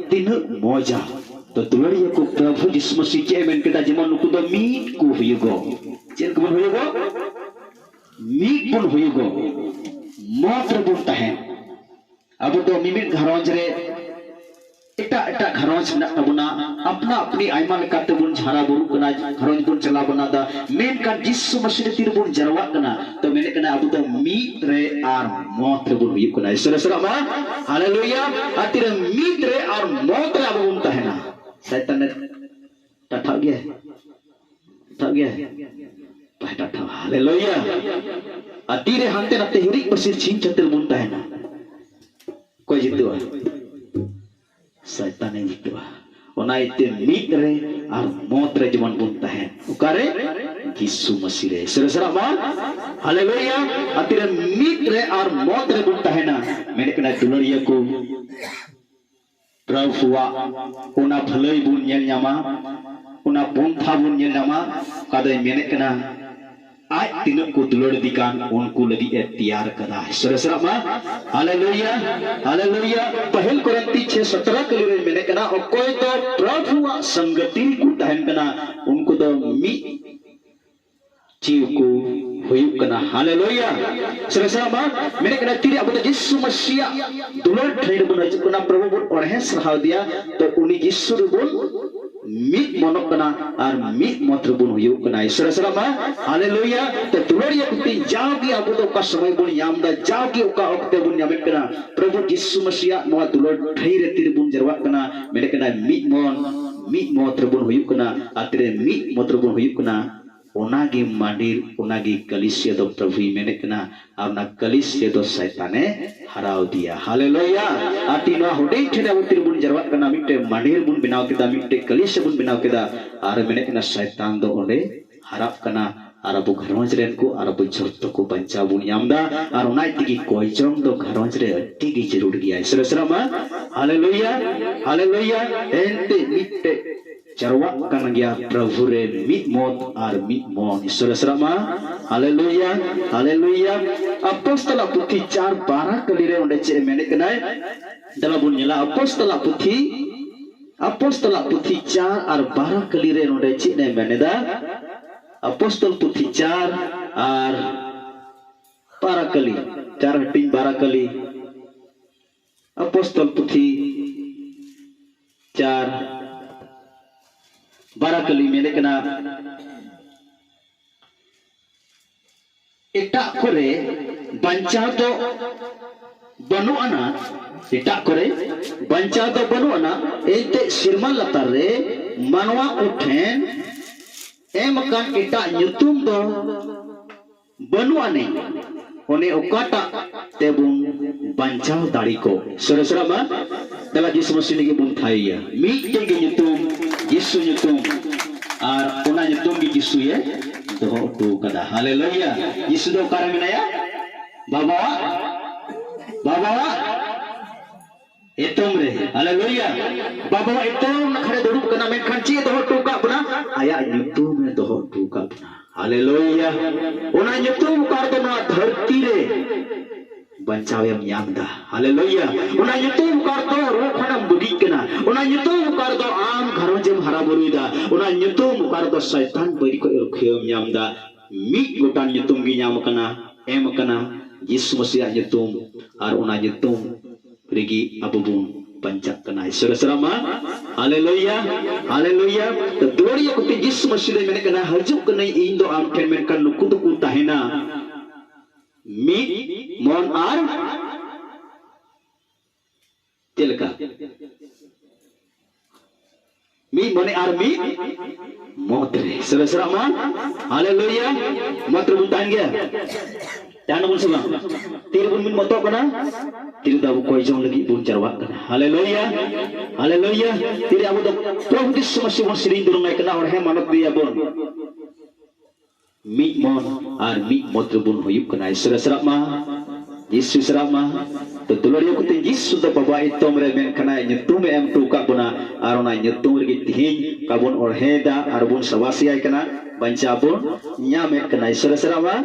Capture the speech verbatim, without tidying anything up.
ᱛᱤᱱᱟᱹᱜ ᱢᱚᱡᱟ᱾ ᱛᱚ ᱫᱩᱞᱟᱹᱲᱤᱭᱟᱹ ᱠᱚ, ᱯᱨᱚᱵᱷᱩ ᱡᱤᱥᱩ ᱢᱟᱥᱤ ᱪᱮᱫ ᱮ ᱢᱮᱱ ᱠᱮᱫᱟ? ᱡᱮᱢᱚᱱ ᱱᱩᱠᱩ ᱫᱚ ᱢᱤᱫ ᱠᱚ ᱦᱩᱭᱩᱜᱚᱜ᱾ ᱪᱮᱫ ᱠᱚᱵᱚᱱ ᱦᱩᱭᱩᱜᱚᱜ? ᱢᱤᱫ ᱵᱚᱱ ᱦᱩᱭᱩᱜᱚᱜ, ᱢᱚᱛ ᱨᱮᱵᱚᱱ ᱛᱟᱦᱮᱱ᱾ ᱟᱵᱚ ᱫᱚ ᱢᱤᱢᱤᱫ ᱜᱷᱟᱨᱚᱸᱡᱽ ᱨᱮ ᱮᱴᱟᱜ ᱮᱴᱟᱜ ᱜᱷᱟᱨᱚᱸᱡᱽ ᱢᱮᱱᱟᱜ ᱛᱟᱵᱚᱱᱟ, ᱟᱯᱱᱟ ᱟᱯᱱᱤ ᱟᱭᱢᱟ ᱞᱮᱠᱟᱛᱮ ᱵᱚᱱ ᱦᱟᱨᱟ ᱵᱩᱨᱩᱜ ᱠᱟᱱᱟ, ᱜᱷᱟᱨᱚᱸᱡᱽ ᱵᱚᱱ ᱪᱟᱞᱟᱣ ᱵᱚᱱᱟ ᱫᱟ, ᱢᱮᱱᱠᱷᱟᱱ ᱡᱤᱥᱩ ᱢᱟᱹᱥᱤ ᱨᱮ ᱛᱤᱨᱮᱵᱚᱱ ᱡᱟᱨᱣᱟᱜ ᱠᱟᱱᱟ, ᱛᱚ ᱢᱮᱱᱮᱫ ᱠᱟᱱᱟ ᱟᱵᱚ ᱫᱚ ᱢᱤᱫ ᱨᱮ ᱟᱨ ᱢᱚᱛ ᱨᱮᱵᱚᱱ ᱦᱩᱭᱩᱜ ᱠᱟᱱᱟ᱾ ᱤᱥᱚᱨ ᱥᱟᱞᱟᱜ ᱢᱟ ᱦᱟᱞᱮᱞᱩᱭᱟ᱾ ᱟᱨ ᱛᱤᱨᱮ ᱢᱤᱫ ᱨᱮ ᱟᱨ ᱢᱚᱛ ᱨᱮ ᱟᱵᱚ ᱵᱚᱱ ᱛᱟᱦᱮᱱᱟ, ᱥᱟᱭᱛᱟᱱ ᱮ ᱴᱟᱴᱷᱟᱜ ᱜᱮᱭᱟ, ᱴᱟᱴᱷᱟᱜ ᱜᱮᱭᱟ, ᱵᱟᱭ ᱴᱟᱴᱷᱟᱣᱟ᱾ ᱦᱟᱞᱮᱞᱩᱭᱟ᱾ ᱟᱨ ᱛᱤᱨᱮ ᱦᱟᱱᱛᱮ ᱱᱟᱛᱮ ᱦᱤᱨᱤᱡ ᱯᱟᱹᱥᱤᱨ ᱪᱷᱤᱝ ᱪᱷᱟᱹᱛᱩᱨ ᱵᱚᱱ ᱛᱟᱦᱮᱱᱟ, ᱚᱠᱚᱭ ᱡᱤᱛᱩᱜᱼᱟ? ᱥᱟᱭᱛᱟᱱᱮ ᱡᱤᱛᱩᱜᱼᱟ᱾ ᱚᱱᱟ ᱤᱭᱟᱹᱛᱮ ᱢᱤᱫ ᱨᱮ ᱟᱨ ᱢᱚᱛ ᱨᱮ ᱡᱮᱢᱚᱱ ᱵᱚᱱ ᱛᱟᱦᱮᱱ᱾ ᱚᱠᱟᱨᱮ? ᱡᱤᱥᱩ ᱢᱟᱹᱥᱤ ᱨᱮ᱾ ᱥᱟᱹᱨᱤ ᱥᱟᱨᱟ ᱢᱟ ᱦᱟᱞᱮᱞᱩᱭᱟ᱾ ᱟᱨ ᱛᱤᱨᱮ ᱢᱤᱫ ᱨᱮ ᱟᱨ ᱢᱚᱛ ᱨᱮᱵᱚᱱ ᱛᱟᱦᱮᱱᱟ, ᱢᱮᱱᱮᱫ ᱠᱟᱱᱟ ᱫᱩᱞᱟᱹᱲᱤᱭᱟᱹ ᱠᱚ, ᱯᱨᱚᱵᱷᱩᱣᱟᱜ ᱚᱱᱟ ᱵᱷᱟᱹᱞᱟᱹᱭ ᱵᱚᱱ ᱧᱮᱞ ᱧᱟᱢᱟ, ᱚᱱᱟ ᱯᱚᱱᱛᱷᱟ ᱵᱚᱱ ᱧᱮᱞ ᱧᱟᱢᱟ᱾ ᱚᱠᱟ ᱫᱚᱭ ᱢᱮᱱᱮᱫ ᱠᱟᱱᱟ, ᱟᱡ ᱛᱤᱱᱟᱹᱜ ᱠᱚ ᱫᱩᱞᱟᱹᱲ ᱤᱫᱤ ᱠᱟᱱ, ᱩᱱᱠᱩ ᱞᱟᱹᱜᱤᱫ ᱮ ᱛᱮᱭᱟᱨ ᱠᱟᱫᱟ᱾ ᱥᱚᱨᱮᱥ ᱨᱟᱜ ᱢᱟ, ᱦᱟᱞᱮᱞᱩᱭᱟ, ᱦᱟᱞᱮᱞᱩᱭᱟ᱾ ᱯᱟᱹᱦᱤᱞ ᱠᱚᱨᱤᱱᱛᱤ ᱪᱷᱮ ᱥᱚᱛᱨᱚ ᱠᱟᱹᱞᱤ ᱨᱮ ᱢᱮᱱᱮᱫ ᱠᱟᱱᱟ, ᱚᱠᱚᱭ ᱫᱚ ᱯᱨᱚᱵᱷᱩᱣᱟᱜ ᱥᱚᱝᱜᱚᱛᱤ ᱨᱮᱠᱚ ᱛᱟᱦᱮᱱ ᱠᱟᱱᱟ, ᱩᱱᱠᱩ ᱫᱚ ᱢᱤᱫ ᱡᱤᱣᱤ ᱠᱚ ᱦᱩᱭᱩᱜ ᱠᱟᱱᱟ᱾ ᱦᱟᱞᱮᱞᱩᱭᱟ᱾ ᱥᱚᱨᱮᱥ ᱨᱟᱜ ᱢᱟ, ᱢᱮᱱᱮᱫ ᱠᱟᱱᱟ, ᱛᱤᱨᱮ ᱟᱵᱚ ᱫᱚ ᱡᱤᱥᱩ ᱢᱟᱹᱥᱤᱭᱟᱜ ᱫᱩᱞᱟᱹᱲ ᱴᱷᱟᱹᱭ ᱨᱮᱵᱚᱱ ᱦᱤᱡᱩᱜ ᱠᱟᱱᱟ, ᱯᱨᱚᱵᱷᱩ ᱵᱚᱱ ᱚᱬᱦᱮ ᱥᱟᱨᱦᱟᱣ ᱫᱮᱭᱟ, ᱛᱚ ᱩᱱᱤ ᱡᱤᱥᱩ ᱨᱮᱵᱚᱱ ᱢᱤᱫ ᱢᱚᱱᱚᱜ ᱠᱟᱱᱟ ᱟᱨ ᱢᱤᱫ ᱢᱚᱛ ᱨᱮᱵᱚᱱ ᱦᱩᱭᱩᱜ ᱠᱟᱱᱟ᱾ ᱤᱥᱚᱨ ᱥᱟᱞᱟᱜ ᱢᱟ, ᱦᱟᱞᱮᱞᱩᱭᱟ᱾ ᱛᱚ ᱫᱩᱞᱟᱹᱲᱤᱭᱟᱹ ᱠᱚ, ᱡᱟᱣᱜᱮ ᱟᱵᱚ ᱫᱚ ᱚᱠᱟ ᱥᱚᱢᱚᱭ ᱵᱚᱱ ᱧᱟᱢ ᱮᱫᱟ, ᱡᱟᱣᱜᱮ ᱚᱠᱟ ᱚᱠᱛᱮ ᱵᱚᱱ ᱧᱟᱢᱮᱫ ᱠᱟᱱᱟ, ᱯᱨᱚᱵᱷᱩ ᱡᱤᱥᱩ ᱢᱟᱹᱥᱤᱭᱟᱜ ᱱᱚᱣᱟ ᱫᱩᱞᱟᱹᱲ ᱴᱷᱟᱹᱭ ᱨᱮ ᱛᱤᱨᱮᱵᱚᱱ ᱡᱟᱨᱣᱟᱜ ᱠᱟᱱᱟ, ᱢᱮᱱᱮᱫ ᱠᱟᱱᱟ ᱢᱤᱫ ᱢᱚᱱ, ᱢᱤᱫ ᱢᱚᱛ ᱨᱮᱵᱚᱱ ᱦᱩᱭᱩᱜ ᱠᱟᱱᱟ᱾ ᱟᱨ ᱛᱤᱨᱮ ᱢᱤᱫ ᱢᱚᱛ ᱨᱮᱵᱚᱱ ᱦᱩᱭᱩᱜ ᱠᱟᱱᱟ, ᱚᱱᱟᱜᱮ ᱢᱟᱸᱰᱤᱨ, ᱚᱱᱟᱜᱮ ᱠᱟᱹᱞᱤᱥᱤᱭᱟ ᱫᱚ ᱯᱨᱚᱵᱷᱩᱭ ᱢᱮᱱᱮᱫ ᱠᱟᱱᱟ᱾ ᱟᱨ ᱚᱱᱟ ᱠᱟᱹᱞᱤᱥᱤᱭᱟ ᱫᱚ ᱥᱟᱭᱛᱟᱱᱮ ᱦᱟᱨᱟᱣ ᱫᱤᱭᱟ᱾ ᱦᱟᱞᱮᱞᱩᱭᱟ᱾ ᱟᱨ ᱛᱤ ᱱᱚᱣᱟ ᱦᱩᱰᱤᱧ ᱴᱷᱮᱱ ᱟᱵᱚ ᱛᱤᱨᱮᱵᱚᱱ ᱡᱟᱨᱣᱟᱜ ᱠᱟᱱᱟ, ᱢᱤᱫᱴᱮᱱ ᱢᱟᱸᱰᱤᱨ ᱵᱚᱱ ᱵᱮᱱᱟᱣ ᱠᱮᱫᱟ, ᱢᱤᱫᱴᱮᱱ ᱠᱟᱹᱞᱤᱥᱤᱭᱟ ᱵᱚᱱ ᱵᱮᱱᱟᱣ ᱠᱮᱫᱟ, ᱟᱨ ᱢᱮᱱᱮᱫ ᱠᱟᱱᱟ ᱥᱟᱭᱛᱟᱱ ᱫᱚ ᱚᱸᱰᱮ ᱦᱟᱨᱟᱜ ᱠᱟᱱᱟ᱾ ᱟᱨ ᱟᱵᱚ ᱜᱷᱟᱨᱚᱸᱡᱽ ᱨᱮᱱ ᱠᱚ ᱟᱨ ᱟᱵᱚ ᱡᱷᱚᱛᱚ ᱠᱚ ᱵᱟᱧᱪᱟᱣ ᱵᱚᱱ ᱧᱟᱢ ᱮᱫᱟ᱾ ᱟᱨ ᱚᱱᱟ ᱛᱮᱜᱮ ᱠᱚᱭᱡᱚᱝ ᱫᱚ ᱜᱷᱟᱨᱚᱸᱡᱽ ᱨᱮ ᱟᱹᱰᱤ ᱜᱮ ᱡᱟᱹᱨᱩᱲ ᱜᱮᱭᱟ᱾ ᱤᱥᱚᱨ ᱥᱟᱞᱟᱜ ᱢᱟ, ᱦᱟᱞᱮᱞᱩᱭᱟ, ᱦᱟᱞᱮᱞᱩᱭᱟ᱾ ᱮᱱᱛᱮ ᱢᱤᱫᱴᱮᱡ ᱡᱟᱨᱣᱟᱜ ᱠᱟᱱ ᱜᱮᱭᱟ ᱯᱨᱚᱵᱷᱩ ᱨᱮ ᱢᱤᱫ ᱢᱚᱛ ᱟᱨ ᱢᱤᱫ ᱢᱚᱱ᱾ ᱤᱥᱚᱨ ᱥᱟᱞᱟᱜ ᱢᱟ, ᱦᱟᱞᱮᱞᱩᱭᱟ, ᱦᱟᱞᱮᱞᱩᱭᱟ᱾ ᱟᱯᱚᱥᱛᱚᱞᱟᱜ ᱯᱩᱛᱷᱤ ᱪᱟᱨ ᱵᱟᱨᱟ ᱠᱟᱹᱞᱤ ᱨᱮ ᱚᱸᱰᱮ ᱪᱮᱫ ᱮ ᱢᱮᱱᱮᱫ ᱠᱟᱱᱟᱭ? ᱫᱮᱞᱟ ᱵᱚᱱ ᱧᱮᱞᱟ ᱟᱯᱚᱥᱛᱚᱞᱟᱜ ᱯᱩᱛᱷᱤ, ᱟᱯᱚᱥᱛᱚᱞᱟᱜ ᱯᱩᱛᱷᱤ ᱪᱟᱨ ᱟᱨ ᱵᱟᱨᱟ ᱠᱟᱹᱞᱤ ᱨᱮ ᱱᱚᱰᱮ ᱪᱮᱫ ᱮ ᱢᱮᱱ ᱮᱫᱟ? ᱟᱯᱚᱥᱛᱚᱞ ᱯᱩᱛᱷᱤ ᱪᱟᱨ ᱟᱨ ᱵᱟᱨᱟ ᱠᱟᱹᱞᱤ, ᱪᱟᱨ ᱦᱟᱹᱴᱤᱧ ᱵᱟᱨᱟ ᱠᱟᱹᱞᱤ, ᱟᱯᱚᱥᱛᱚᱞ ᱯᱩᱛᱷᱤ ᱪᱟᱨ ᱵᱟᱨᱟ ᱠᱟᱹᱞᱤ ᱢᱮᱱᱮᱫ ᱠᱟᱱᱟ, ᱮᱴᱟᱜ ᱠᱚᱨᱮ ᱵᱟᱧᱪᱟᱣ ᱫᱚ ᱵᱟᱹᱱᱩᱜ ᱟᱱᱟ, ᱮᱴᱟᱜ ᱠᱚᱨᱮ ᱵᱟᱧᱪᱟᱣ ᱫᱚ ᱵᱟᱹᱱᱩᱜ ᱟᱱᱟ, ᱮᱱᱛᱮ ᱥᱮᱨᱢᱟ ᱞᱟᱛᱟᱨ ᱨᱮ ᱢᱟᱱᱣᱟ ᱠᱚ ᱴᱷᱮᱱ ᱮᱢ ᱟᱠᱟᱱ ᱮᱴᱟᱜ ᱧᱩᱛᱩᱢ ᱫᱚ ᱵᱟᱹᱱᱩᱜ ᱟᱹᱱᱤᱡ, ᱚᱱᱮ ᱚᱠᱟᱴᱟᱜ ᱛᱮᱵᱚᱱ ᱵᱟᱧᱪᱟᱣ ᱫᱟᱲᱮ ᱠᱚ᱾ ᱥᱚᱨᱮᱥᱨᱟ ᱢᱟ, ᱫᱮᱞᱟ ᱡᱤᱥᱩ ᱢᱟᱹᱥᱤ ᱞᱟᱹᱜᱤᱫ ᱵᱚᱱ ᱛᱷᱟᱭᱮᱭᱟ᱾ ᱢᱤᱫᱴᱮᱡ ᱜᱮ ᱧᱩᱛᱩᱢ, ᱡᱤᱥᱩ ᱧᱩᱛᱩᱢ, ᱟᱨ ᱚᱱᱟ ᱧᱩᱛᱩᱢ ᱜᱮ ᱡᱤᱥᱩᱭᱮ ᱫᱚᱦᱚ ᱦᱚᱴᱚ ᱠᱟᱫᱟ᱾ ᱦᱟᱞᱮᱞᱩᱭᱟ! ᱡᱤᱥᱩ ᱫᱚ ᱚᱠᱟᱨᱮ ᱢᱮᱱᱟᱭᱟ? ᱵᱟᱵᱟᱣᱟᱜ, ᱵᱟᱵᱟᱣᱟᱜ ᱮᱛᱚᱢ ᱨᱮ᱾ ᱦᱟᱞᱮᱞᱩᱭᱟ! ᱵᱟᱵᱟᱣᱟᱜ ᱮᱛᱚᱢ ᱱᱟᱠᱷᱟ ᱨᱮ ᱫᱩᱲᱩᱵ ᱠᱟᱱᱟ, ᱢᱮᱱᱠᱷᱟᱱ ᱪᱮᱫ ᱮ ᱫᱚᱦᱚ ᱦᱚᱴᱚ ᱠᱟᱜ ᱵᱚᱱᱟ? ᱟᱭᱟᱜ ᱧᱩᱛᱩᱢ ᱮ ᱫᱚᱦᱚ ᱦᱚᱴᱚ ᱠᱟᱜ ᱵᱚᱱᱟ᱾ ᱦᱟᱞᱮᱞᱩᱭᱟ! ᱚᱱᱟ ᱧᱩᱛᱩᱢ ᱚᱠᱟ ᱨᱮᱫᱚ ᱱᱚᱣᱟ ᱫᱷᱟᱹᱨᱛᱤ ᱨᱮ ᱵᱟᱧᱪᱟᱣ ᱮᱢ ᱧᱟᱢ ᱮᱫᱟ᱾ ᱦᱟᱞᱮᱞᱩᱭᱟ! ᱚᱱᱟ ᱧᱩᱛᱩᱢ ᱚᱠᱟ ᱨᱮᱫᱚ ᱨᱳᱜᱽ ᱠᱷᱚᱱᱮᱢ ᱵᱩᱜᱤᱜ ᱠᱟᱱᱟ, ᱚᱱᱟ ᱧᱩᱛᱩᱢ ᱚᱠᱟ ᱨᱮᱫᱚ ᱟᱢ ᱜᱷᱟᱨᱚᱸᱡᱽ ᱮᱢ ᱦᱟᱨᱟ ᱵᱩᱨᱩᱭᱮᱫᱟ, ᱚᱱᱟ ᱧᱩᱛᱩᱢ ᱚᱠᱟ ᱨᱮᱫᱚ ᱥᱟᱭᱛᱟᱱ ᱵᱟᱹᱲᱤ ᱠᱷᱚᱱ ᱨᱩᱠᱷᱤᱭᱟᱹᱣ ᱮᱢ ᱧᱟᱢ ᱮᱫᱟ᱾ ᱢᱤᱫ ᱜᱚᱴᱟᱝ ᱧᱩᱛᱩᱢ ᱜᱮ ᱧᱟᱢ ᱟᱠᱟᱱᱟ, ᱮᱢ ᱟᱠᱟᱱᱟ, ᱡᱤᱥᱩ ᱢᱟᱹᱥᱤᱭᱟᱜ ᱧᱩᱛᱩᱢ, ᱟᱨ ᱚᱱᱟ ᱧᱩᱛᱩᱢ ᱨᱮᱜᱮ ᱟᱵᱚ ᱵᱚᱱ ᱵᱟᱧᱪᱟᱜ ᱠᱟᱱᱟ᱾ ᱤᱥᱚᱨ ᱥᱟᱨᱦᱟᱣ ᱢᱟ᱾ ᱦᱟᱞᱮᱞᱩᱭᱟ, ᱦᱟᱞᱮᱞᱩᱭᱟ᱾ ᱛᱚ ᱫᱩᱞᱟᱹᱲᱤᱭᱟᱹ ᱠᱚᱛᱮ ᱡᱤᱥᱩ ᱢᱟᱹᱥᱤ ᱫᱚᱭ ᱢᱮᱱᱮᱫ ᱠᱟᱱᱟ, ᱦᱤᱡᱩᱜ ᱠᱟᱹᱱᱟᱹᱧ ᱤᱧ ᱫᱚ ᱟᱢ ᱴᱷᱮᱱ, ᱢᱮᱱᱠᱷᱟᱱ ᱱᱩᱠᱩ ᱫᱚᱠᱚ ᱛᱟᱦᱮᱱᱟ ᱢᱤᱫ ᱢᱚᱱ ᱟᱨ ᱪᱮᱫ ᱞᱮᱠᱟ? ᱢᱤᱫ ᱢᱚᱱᱮ ᱟᱨ ᱢᱤᱫ ᱢᱚᱛ ᱨᱮ᱾ ᱥᱚᱨᱮᱥᱨᱟᱜ ᱢᱟ᱾ ᱦᱟᱞᱮᱞᱩᱭᱟ᱾ ᱢᱚᱛ ᱨᱮᱵᱚᱱ ᱛᱟᱦᱮᱱ ᱜᱮᱭᱟ᱾ ᱛᱟᱦᱮᱱ ᱟᱵᱚᱱ ᱥᱮ ᱵᱟᱝ? ᱛᱤᱨᱮᱵᱚᱱ ᱢᱤᱫ ᱢᱚᱛᱚᱜ ᱠᱟᱱᱟ? ᱛᱤᱨᱮ ᱫᱚ ᱟᱵᱚ ᱠᱚᱭ ᱡᱚᱝ ᱞᱟᱹᱜᱤᱫ ᱵᱚᱱ ᱡᱟᱨᱣᱟᱜ ᱠᱟᱱᱟ᱾ ᱦᱟᱞᱮᱞᱩᱭᱟ᱾ ᱦᱟᱞᱮᱞᱩᱭᱟ᱾ ᱛᱤᱨᱮ ᱟᱵᱚ ᱫᱚ ᱯᱨᱚᱵᱷᱩ ᱡᱤᱥᱩ ᱢᱟᱹᱥᱤ ᱵᱚᱱ ᱥᱮᱨᱮᱧ ᱫᱩᱨᱟᱹᱝ ᱟᱭ ᱠᱟᱱᱟ, ᱚᱬᱦᱮ ᱢᱟᱱᱚᱛ ᱫᱮᱭᱟᱵᱚᱱ᱾ ᱢᱤᱫ ᱢᱚᱱ ᱟᱨ ᱢᱤᱫ ᱢᱚᱛ ᱨᱮᱵᱚᱱ ᱦᱩᱭᱩᱜ ᱠᱟᱱᱟ᱾ ᱤᱥᱚᱨ ᱥᱟᱨᱦᱟᱣ ᱢᱟ, ᱡᱤᱥᱩ ᱥᱟᱨᱦᱟᱣ ᱢᱟ᱾ ᱛᱚ ᱫᱩᱞᱟᱹᱲᱤᱭᱟᱹ ᱠᱚᱛᱮ ᱡᱤᱥᱩ ᱫᱚ ᱵᱟᱵᱟ ᱮᱛᱚᱢ ᱨᱮ ᱢᱮᱱ ᱠᱟᱱᱟᱭ, ᱧᱩᱛᱩᱢ ᱮ ᱮᱢ ᱦᱚᱴᱚ ᱟᱠᱟᱫ ᱵᱚᱱᱟ, ᱟᱨ ᱚᱱᱟ ᱧᱩᱛᱩᱢ ᱨᱮᱜᱮ ᱛᱤᱦᱤᱧ ᱚᱠᱟ ᱵᱚᱱ ᱚᱬᱦᱮᱭᱮᱫᱟ ᱟᱨ ᱵᱚᱱ ᱥᱟᱵᱟᱥᱤᱭᱟᱭ ᱠᱟᱱᱟ, ᱵᱟᱧᱪᱟᱣ ᱵᱚᱱ ᱧᱟᱢᱮᱫ ᱠᱟᱱᱟ᱾ ᱤᱥᱚᱨ ᱥᱟᱨᱦᱟᱣ ᱢᱟ᱾